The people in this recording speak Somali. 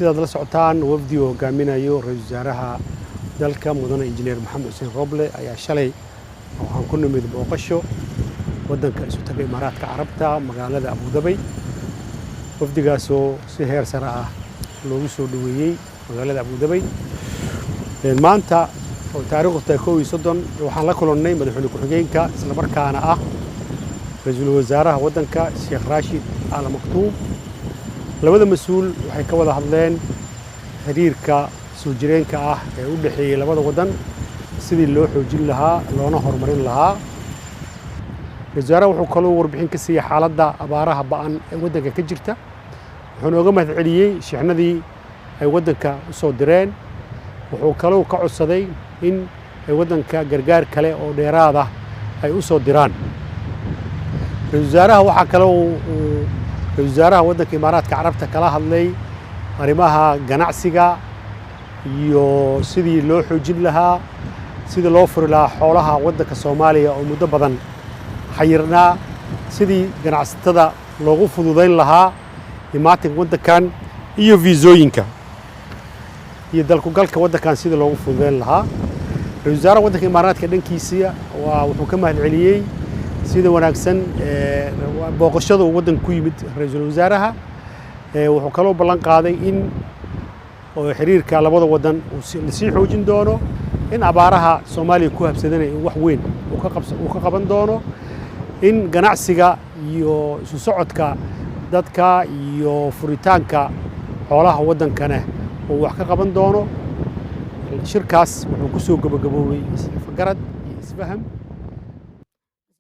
Sidaad la socotaan, wafdi uu hogaaminayo ra-iisul wasaaraha dalka, mudane Injineer Maxamed Xuseen Roble, ayaa shalay waxaan ku nimid booqasho waddanka Isu Taga Imaaraadka Carabta, magaalada Abudabay. Wafdigaasoo si heer sare ah loogu soo dhoweeyey magaalada Abudabay. Maanta oo taariikhdu tahay 31, waxaan la kulannay madaxweyne ku-xigeenka, islamarkaana ah ra-iisul wasaaraha waddanka, Sheekh Raashid Al Maktuum. Labada mas-uul waxay ka wada hadleen xiriirka soo jireenka ah ee u dhexeeyey labada waddan, sidii loo xoojin lahaa loona horumarin lahaa. Ra-isul wasaaraha wuxuu kaloo warbixin ka siiyey xaaladda abaaraha ba'an ee waddanka ka jirta, wuxuu nooga mahad celiyey shixnadii ay waddanka u soo direen. Wuxuu kaloo ka codsaday in ay waddanka gargaar kale oo dheeraad ah ay u soo diraan. Ra-isul wasaaraha waxaa kale uu ra-isul wasaaraha waddanka Imaaraadka Carabta kala hadlay arrimaha ganacsiga iyo sidii loo xoojin lahaa, sidii loo furi lahaa xoolaha waddanka Soomaaliya oo muddo badan xayirnaa, sidii ganacsatada loogu fududayn lahaa imaatinka waddankan iyo fiisooyinka iyo dalkugalka waddankan sidii loogu fududayn lahaa. Ra-isul wasaaraha waddanka Imaaraadka dhankiisa waa wuxuu ka mahad celiyey sida wanaagsan booqashada uu waddanka ku yimid ra-iisul wasaaraha. Wuxuu kaloo ballan qaaday in xiriirka labada waddan lasii xoojin doono, in abaaraha Soomaaliya ku habsadanaya in wax weyn uu ka qaban doono, in ganacsiga iyo isu socodka dadka iyo furitaanka xoolaha waddankana uu wax ka qaban doono. Shirkaas wuxuu ku soo gabagaboobay isgarad iyo isfaham.